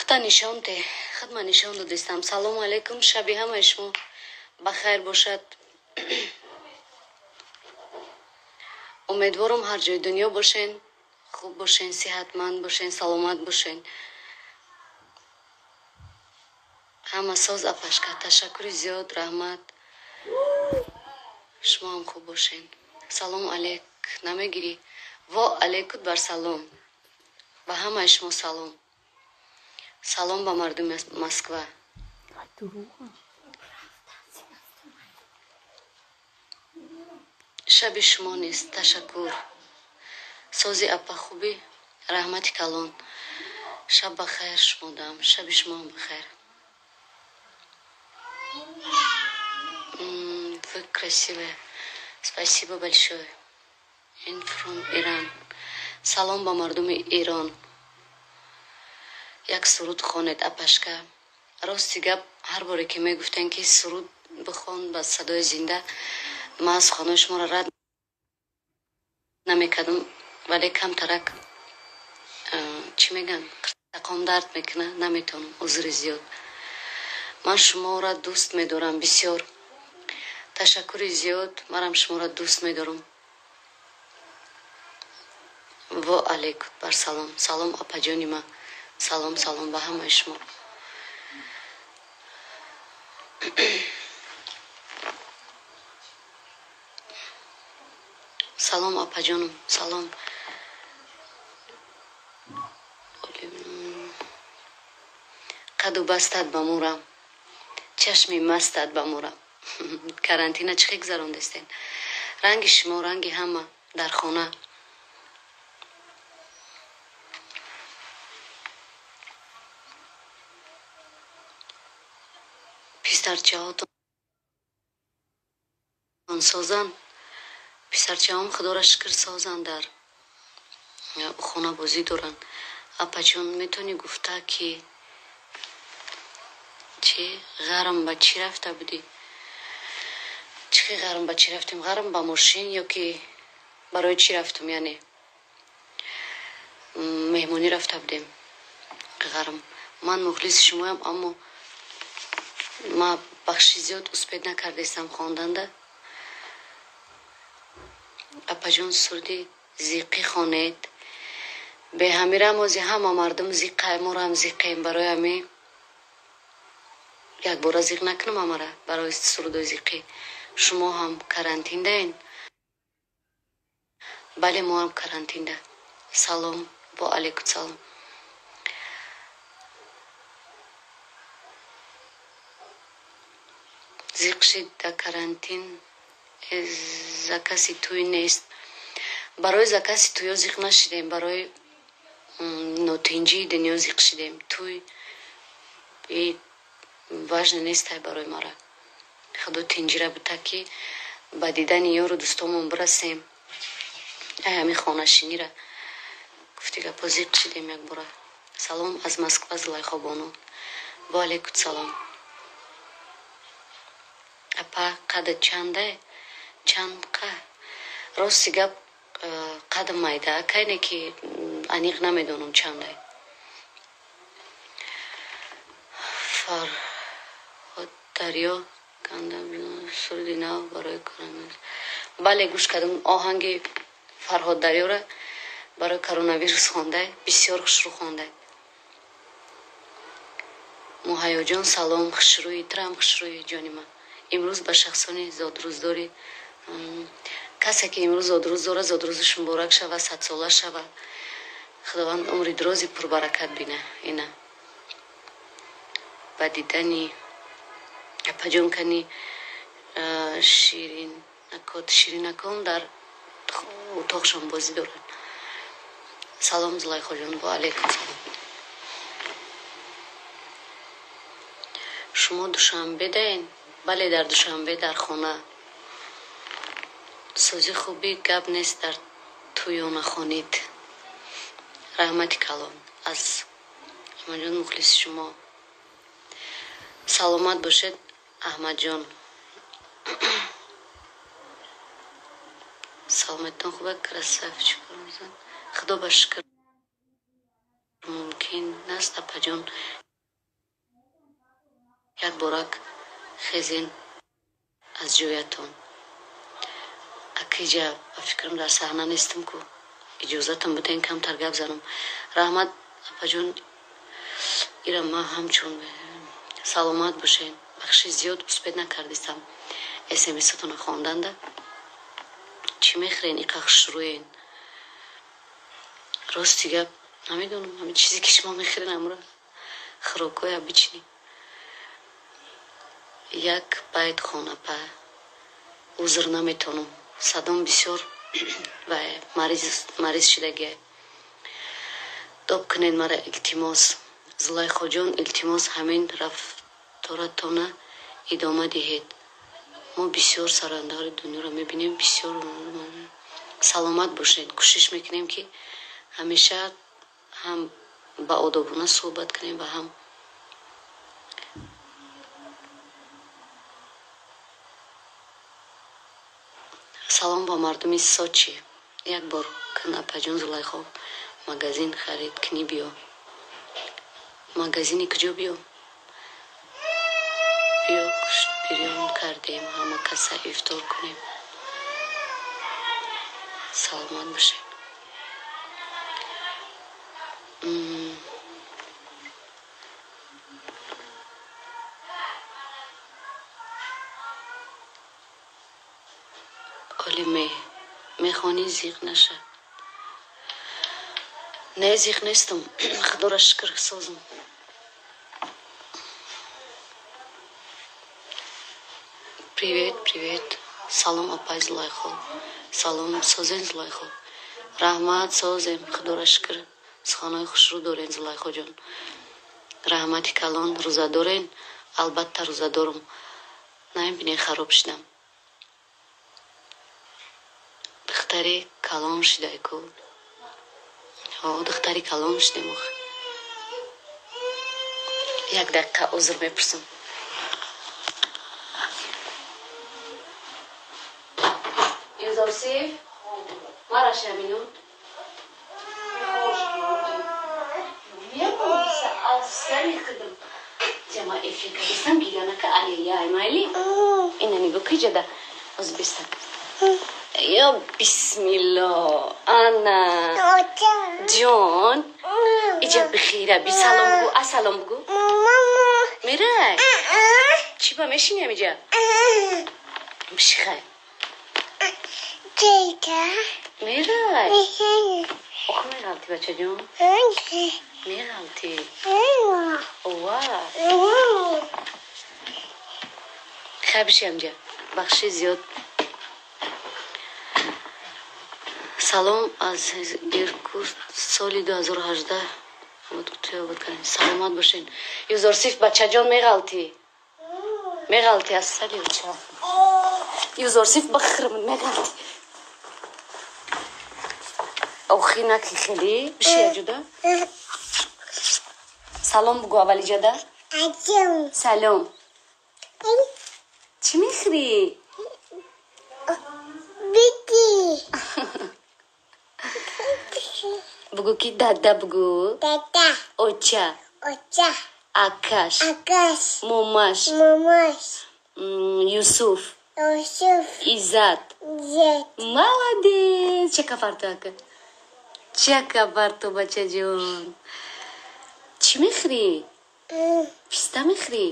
Худа нишон те, худма нишон додистам. Салому алайкум, шаби ҳамаи шумо ба хайр бошад. Умедворам ҳар ҷои дунё бошен, хуб бошен, сиҳатманд бошен, саломат бошен. Ҳама соз апашка, ташаккури зиёд, раҳмат. Шумо ҳам хуб бошен. Салом алейк намегирӣ? Во алейкут бар салом. Ба ҳамаи шумо салом. Салом ба мардуми Москва. Шаби шумо низ, ташаккур. Сози апа хубӣ, раҳмати калон. Шаб ба хайр шумодам, шаби шумо ҳам ба хайр. Вы красивая. Спасибо большое. In from Iran. Салом ба мардуми Ирон. Як суруд хонед апашка. Рости гап, ҳар боре ки мегуфтем ки суруд бихон ба садои зинда, ман аз хонаи шуморо рад намекардам, вале камтарак чӣ мегӯянд, қиртақом дард мекунад, наметавонам, узри зиёд. Ман шуморо дӯст медорам бисёр. Ташаккури зиёд, манам шуморо дӯст медорам. Во алейкум бар салом. Салом апаҷони ман. Салом, салом ба ҳамаи шумо. Салом апаҷонум, салом. Қаду бастат ба мурам, чашми мастат ба мурам. Карантина чӣ хел гузарондастен? Ранги шумо, ранги ҳама дар хона. Писарчаҳотон созанд? Писарчаҳом худоро шукр созанд, дар хона бозӣ доранд. Апаҷон, метавонӣ гуфта ки чӣ ғарм ба чӣ рафта будӣ? Чӣ хел ғарм ба чӣ рафтем? Ғарм ба мошин ё ки барои чӣ рафтум? Яъне меҳмонӣ рафта будем. Ғарм. Ман мухлиси шумоям, аммо ма бахши зиёд успед накардестам хонданда. Апаҷон, суруди зиқӣ хонед. Беҳамира мози ҳама мардум зиқай, морам зиқем. Барои ҳами якбора зиқ накунам ҳамара барои сурудои зиқӣ. Шумо ҳам карантиндаен? Бале, мо ҳам карантинда. Салом, во алейкум салом. Зиқ шид да карантин, закази тӯй нест. Барои закази тӯё зиқ нашидем, барои нотинҷии дунё зиқ шидем. Тӯй важно нестай барои мара. Худо тинҷира бута ки ба дидани ёру дӯстомон бирасем. Ай ҳамин хонашинира гуфти гапо зиқ шидем якбора. Салом аз Москва, Зулайхобону. Во алейкум салом. Апа, қадат чанда? Чанд қа? Рости гап, қадам майда, кайне ки аниқ намедонам чандай. Фарҳод Дарё канда суруди нав барои коронавирус. Бале, гӯш кардам оҳанги Фарҳод Дарёра барои коронавирус хондай, бисёр хушрӯ хондай. Муҳайёҷон салом, хушрӯи трам, хушрӯи ҷони ман. Имрӯз ба шахсони зодрӯздори, касе ки имрӯз зодрӯз дорад, зодрӯзаш муборак шава, садсола шава. Худованд умри дрози пурбаракат бина. Ина ба дидани апаҷон кани ширинакот, ширинакон дар утоқшон бозӣ доранд. Салом Зулайхоҷон, во алейкум салом. Шумо Душанбе даен? Бале, дар Душанбе, дар хона. Сози хубӣ гап нест, дар тӯёна хонид. Раҳмати калон аз Аҳмадҷон, мухлиси шумо. Саломат бошед, Аҳмадҷон. Саломаттон хуба, красавчик. Худо ба шукр, мумкин аст, апаҷон. Як борак хезен аз ҷоятон. Акиҷа ба фикрам дар саҳна нестам ку, иҷозатам биден камтар гап занам. Раҳмат, апаҷон, ира ма ҳамчун саломат бошен. Бахши зиёд успед накардистам смсатона хонданда. Чӣ мехӯрен, иқа хушрӯен? Рости гап намедонам, ҳамин чизе ки шумо мехӯрен, амра хӯрокҳои обычный. Як байт хонапа. Узр, наметонам, садом бисёр ва мариз шидагия. Доб кунед мара, илтимос. Зулайхоҷон, илтимос, ҳамин рафторатона идома диҳед. Мо бисёр сарояндаҳои дунёро мебинем, бисёр саломат бошед. Кӯшиш мекунем, ки ҳамеша ҳам ба одобона суҳбат кунем ва ҳам салом ба мардуми Сочи. Як бор кун, апаҷон Зулайхо, магазин харид кунӣ биё. Магазини куҷо биё? Биё, бирён кардем, ҳама каса ифтор кунем. Саломат бошед. Оли мехонӣ, зиқ наша. Не, зиқ нестам, худоро шукр, созам. Привет, привет. Салом, апай Зулайхо. Салом, созен, Зулайхо? Раҳмат, созем, худоро шукр. Суханҳои хушрӯ дорен, Зулайхоҷон, раҳмати калон. Рӯза дорен? Албатта, рӯза дорум. Намебинен, хароб шудам. Духтари калон шидай ку. Ҳо, духтари калон шудем охи. Як дақиқа, узр мепурсам. Юзорсиф, мараша минут. Аз сари худам ҷама эфир кардистам, гирянака, ай-яй, майли. Ина нигоҳ киҷада оз бистам. Ё бисмилло, ана ҷон, иҷа бихира би, салом гу, ассалом гу. Мирай, чӣ ба мешинем иҷа? Бишихай. Мирай, ох, меғалти, бачаҷон, меғалти. Ова, хай, биши амҷа. Бахши зиёд. Салом аз Иркут, соли 2018 кардем. Саломат бошед. Юзорсиф, бачаҷон, меғалти, меғалти, аз сали уча. Юзорсиф, бахрм, меғалти. Охи, наки хеле. Биши аҷуда, салом бугу аввали ҷада. Салом. Чӣ мехӯрӣ? Бугу ки дада бугу. Оча, акаш, момаш, Юсуф, Иззат. Молодец. Чакафарту, ака, чакафарту. Бачаҷон, чӣ мехӯрӣ? Писта мехӯрӣ?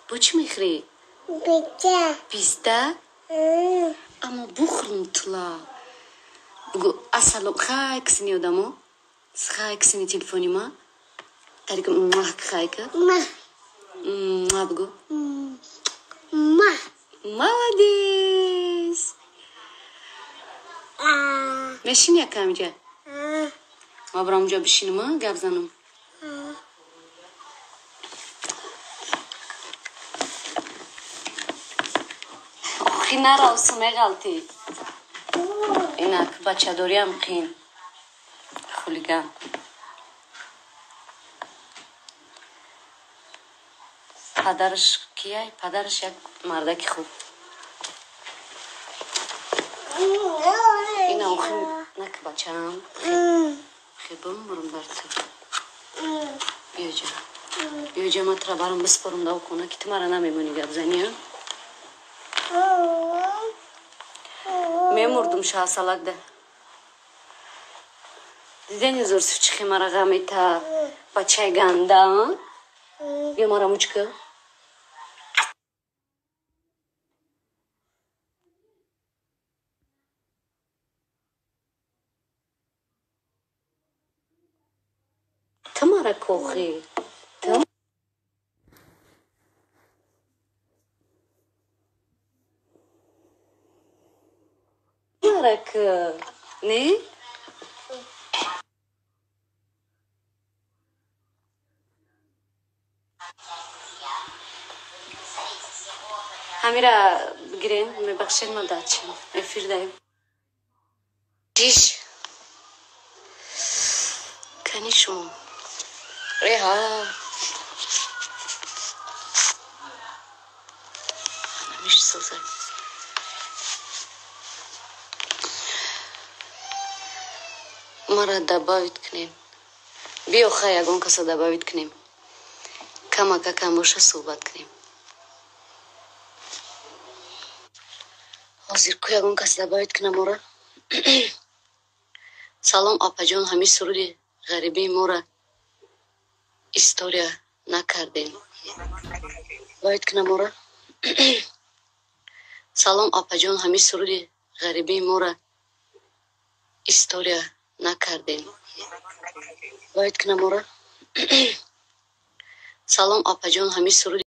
Бо чӣ мехӯрӣ? Писта? Аммо бухӯрм тула. Бугу ассалом. Хай кисини одамо, хай кисини телефони ма тарик хайка ма бугу. Молодец. Мешини якамҷа? Ма барам ҷо бишинам, гап занам. Охи, наравсу, меғалтӣ. Инак бачадориам қин, хулиган. Падараш кияй? Падараш як мардаки хуб. Ина, охи, нак, бачаам, хебам, бурум бар ту. Биёҷа, биёҷа, ман тура барам биспорам дар хона, ки ту мара намемонӣ гап занӣ, а? Мемурдум шаҳсалакда. Дидени Зурсиф чихи мара ғамита, бачаи ганда, а? Биё мара мучка. Ту мара кохӣ. Ту мара к не? Ҳамира бигирем, мебахшед, ма дачем. Эфир даем. Шиш. Кани шумо. Эҳа. Намиш созад. Мара добавить кунем. Биё, хай, ягон каса добавить кунем. Камака кам боша суҳбат кунем. Ҳозир ку ягон кас добавить кунам ора. Салом, апаҷон, ҳамин суруди ғарибии мора история накардем. Добавить кунам ора. Салом, апаҷон, ҳамин суруди ғарибии мора история накардем. Добавить кунам ора. Салом, апаҷон, ҳамин суруди